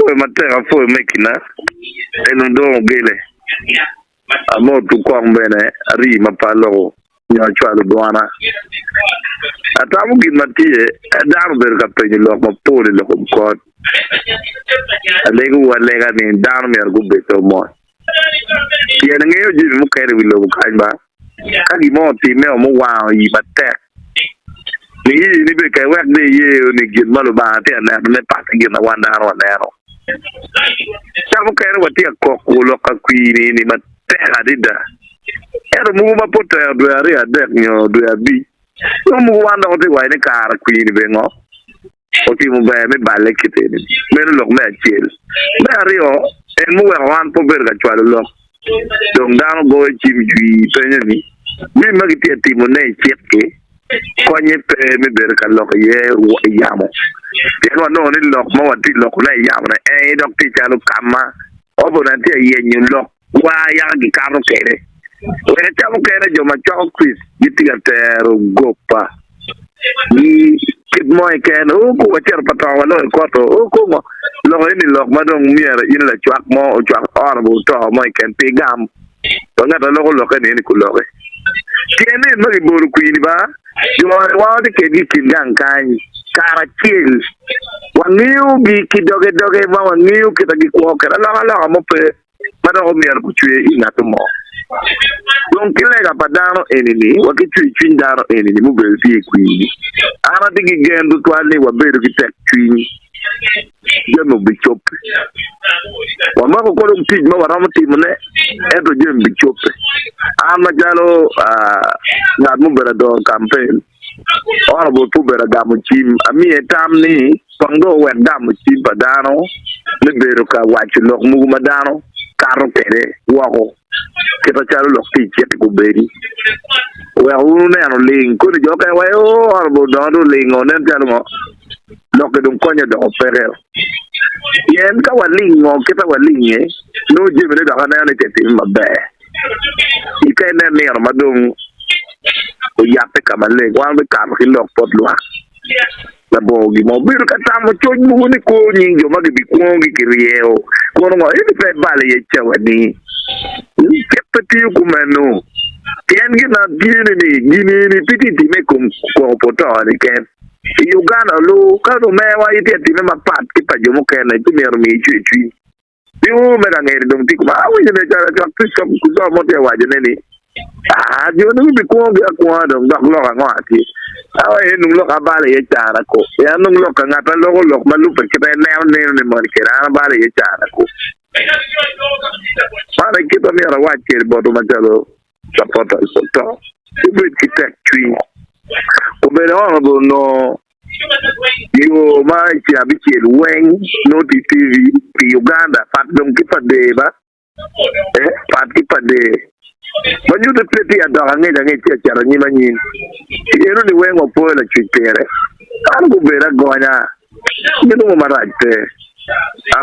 Apwoyo matek, apwoyo me kina en odong ogele. Amot wukong bene arii ma pe aloko nyo acwalo dwana. Atamo gin ma tye, dano obedo ka penyo lok mapol i lok kom kot. Alegowu alega ni dano myero gubed pe mot. Pien ingeyo jami mukene i wi lobo kany ba, ka gin mo otimme o muwango iyi matek, niye ni bene ka iwek dong iyeyo ni gin ma Lubanga tye ka nenone pat ki gin ma wan dano waneno. Ca mukene watye ka koko lok akwir-ni matek adada, ento mogo ma pe otero dwe aryo adek nyo dwe abic, nongo mogo wan dok watye ka waco ni kare akwir-ni bene ngo? Otimo ber me balle kit eni. Meno lok me acel. Me aryo, en muweko wan pe obedo ka cwalo lok dong dano goyo cim jwi penyo ni, Jami ma gitye ka timone i cik-ki konye pe me bedo ka lok iye i yamo? Pien wanongo ni lok ma watye ka lokone i yamo-ni en aye dok tye calo ka ma opponent tye ka yenyo lok wa yaka gikato kwede. Wek i ca mukene jo ma cwako Kricito gitye ka tero goba gi kit mo keken, o ku wacito pa to waloko i kot o, o ku ngo. Loko eni lok ma dong myero in lacwak mo ocwak honorable to mo keken pi gam. Wa ngat a loko lokke ni eni kuloki. Pien en ma gibolo kwini ba, jo ma wan watye kedgi i kin gang kany karacel, wangeyogi ki doge doge ma wangeyo kit ma gikwo kwede, alokaloka mo pe ma dok omyero gucwer i ngat mo. Dong ki lega pa dano eni-ni, wa ki cwercwiny dano eni-ni mubedo tye i kwir-ni, an atye ki gen tutwal ni wabedo ki tekcwiny, jami obicobbe. Wamako ko dong tic ma waromo timone, ento jami bicobbe. An macalo ngat mubedo adoro kampen, Honourable pe obedo agamo cim, amiye tam ni kong dong owek gamo cim pa dano me bedo ka waco lok mogo ma dano kato kwede woko kit macalo lok tye i cik gubedi. Oweko wun wuneno ling koni jo okene waco oo Honourable dongo dong olingo nen calo ngo lokke dong konye odoko peke pien ka walingo kit ma walinge nongo jamine dok aneno ni tye time maber. I ka inen nino ma dong oyabbe ka maleng, wan wabikato ki lok bot lwak labongo gin mo. Bedo ka tamo coc mogo ni kor nying jo ma gibikwongogi kiryeyo kono ngo, ento pe ibalo iye cawani. Cik pe tiyo kumeno, pien gin ma tye-ni ni gin eni pe tye timme i kom koko pa oto-ni keken. I Uganda olu, ka lumerwa gitye ka timme mapat ki pa jo mukene, ci myero omi cwercwiny. Niwo me ka ngene dong tye kuma awinyo ne calo cwak Kricito co mo tye waco ne ni aa jo ni gubi kwongo gi akwonga dong dok lok ango atye awa en dong lok abalo iye cara ko pien dong lok ka ngat aloko lok ma lube kit ma ineno neno ne moni kede an abalo iye cara ko man aye kit ma myero awac kede botwu macalo supporters to wubed ki tek cwiny obedo honourable onongo Yo ma i ceng abicel weng nongo tye TV pi Uganda pat dong ki pa der ba eh pat ki pa der ma nyuto pe tye adok angec angec tye acito anyim anyim ci eno ni weng wapoyo lacwic pire an gubedo agonya gin mo marac pe an.